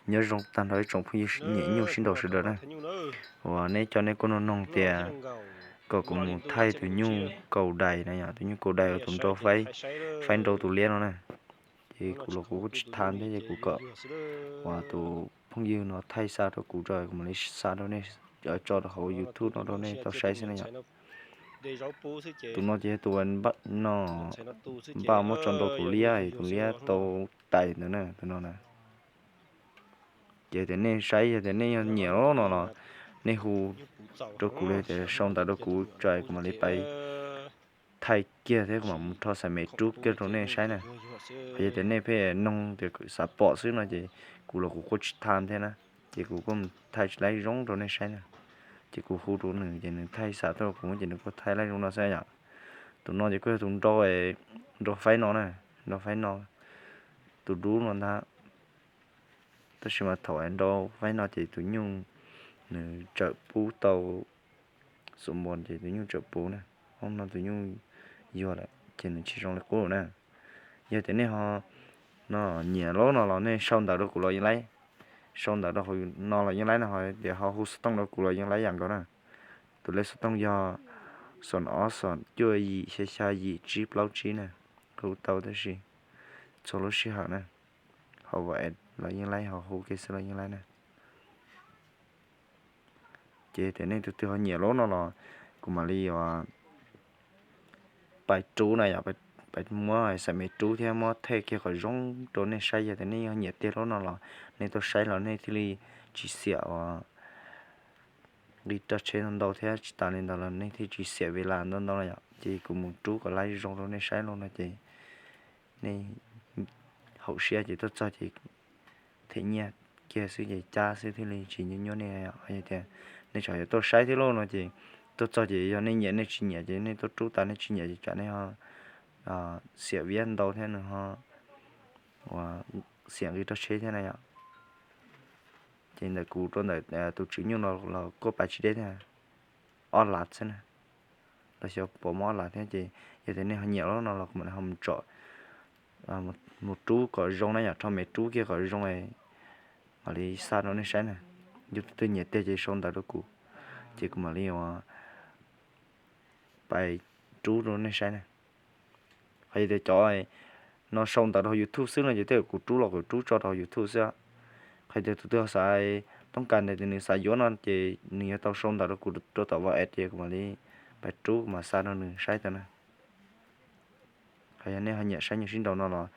Nyob zoo tag nrho ib tsoom phooj ywg nyiam nyuj sib nraus sawv daws na. Uas nej cov nej kuj nug noog tias kom kuv mus thaij tus nyuj kaus dais na yom, tus nyuj kaus dais uas tus nrau faib, faib nrau tus liab no na. Ces kuv los kuv kuj tsis tham thiab ces kuv kom uas tus phooj ywg no thaij xa rau kuv tso kuv mam li xa rau nej, tso rau hauv YouTube no rau nej tau saib xwb na yom. Tus no ces yog tus no, npaj muab tso nrau tus liab, tus liab tau tais ntawd na, tus no na. Ces tias nej saib yog tias nej yog nyiam no los nej hu rau kuv li tias sau ntawv rau kuv tso kuv mam li pais thaij kiag thiab kuv mam mus rho xaim me rub kiag rau nej saib na. Hos yog tias nej pheej noog tias xav pom xwb no ces kuv los kuv kuj tsis tham thiab na, ces kuv kuj thaij tsis laib zoo rau nej saib na. Ces kuv hu rau nws ces nws thaij xa tuaj rau kuv ces nws kuj thaij laib zoo no xwb yom. Tus no ces kuj yog tus nrau, nrau faib no na, nrau faib no, tus dub no ntag. Tab sis mas thaum nrau faib no ces tus nyuj nws tsawm pub tau xu npo ces tus nyuj tsawm puv na, ob no tus nyuj yuag lawm ces nws tsis zoo li qub na. Yog tias nej ho no nyiam lub no los nej sau ntawv rau kuv los yeej laib, sau ntawv rau hauv no los yeej laib no, ho tias ho hu xov tooj rau kuv los yeej laib yam nkaus na. Tus lej xov tooj yog xoom ob xoom cuaj yim xya xya yim tsib plaub tsib na, hu tau tab sis txhua lub sij hawm na, ho WhatsApp los yeej laib, ho hu kiag xwb los yeej laib na. Ces tias nej tus twg ho nyiam lub no los kuv mam li yuav pais rub na yom, pais muab xaim me rub thiab muab thaij kiag kom zoo rau nej saib. Yog tias nej nyiam tiag lub no los nej tuaj saib los nej thiaj li tsis xiam uas nqi roj tsheb ntau ntau thiab tsis tas li ntawd los nej thiaj tsis xiam vis las ntau ntau no yom. Ces kuv mus rub kom laib zoo rau nej saib lub no ces nej haum siab ces tuaj txog ces them nyiaj kiag xwb ces cab xwb thiaj li tsis nyuaj nyuaj nej. Yog tias nej tsam yuav tuaj saib thiab lub no ces tuaj txog ces yog nej nyiam nej tsis nyiam ces nej tuaj rub tas, nej tsis nyiam ces tsam nej ho xiam viab ntau thiab nws ho uas xiam nqi roj tsheb thiab na yom. Ces ntawm kuv rau ntawm tus tswv nyuj no los kuj pais tsis deb thiab, ob lav xwb na, los xyov puas muaj ob lav thiab. Ces yog tias nej ho nyiam lub no los kuv mam li ho mus tsom, mus rub kom zoo na yom, rho me rub kiag kom zoo mam li xa rau nej saib na. Yog tus twg nyiam tiag ces sau ntawv rau kuv, ces kuv mam li uas pais rub rau nej saib na. Ho yog tias cov no sau ntawv rau hauv YouTube xwb no ces tej zaum kuv rub los kuv rub tso rau hauv YouTube xwb. Qhov tias tus twg xav, toob kas ntawd tias nws xav yuav no ces nws yuav tau sau ntawv rau kuv rau tom WhatsApp ces kuv mam li pais rub kuv mam xa rau nws saib tau na. Qhov yog nej ho nyiam saib nyuj sib nraus no los,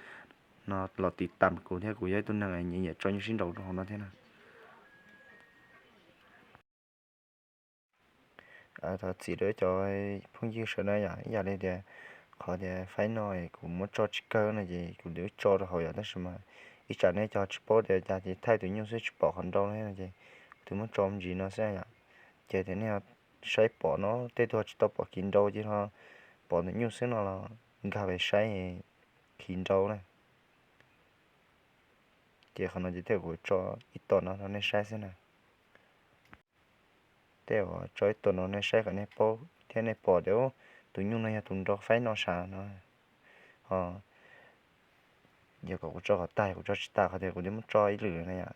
no los tiv tam kuv thiab, kuv yog ib tug neeg nyiam nyiam tso nyuj sib nraus rau hauv no thiab na. Thov txim rau cov phooj ywg sawv daws yom, ib yam li tias qhov tias faib no kuv muab tso tsis kawg no ces kuv twb tso rau hauv yom, tab sis mas ib tsam nej cov tsis paub tias cas ces thaij tus nyuj xwb tsis pom qhov nrau no ces kuv twb muab tso ntsis no xwb yom. Ces tias nej saib pom no, tej tug tsis tau pom khi nrau ces ho pom tus nyuj xwb no los nkag pais saib khi nrau na. Ces qhov no ces tej zaum kuv tso ib tog no rau nej saib xwb na. Tej zaum tso ib tog no nej saib kom nej paub thiab nej pom tias tus nyuj no yog tus nrau faib no sav no. Ho yog kom kuv tso kom tag, kuv tso tsis tag qhov tias kuv twb muab tso ib lwm na yom.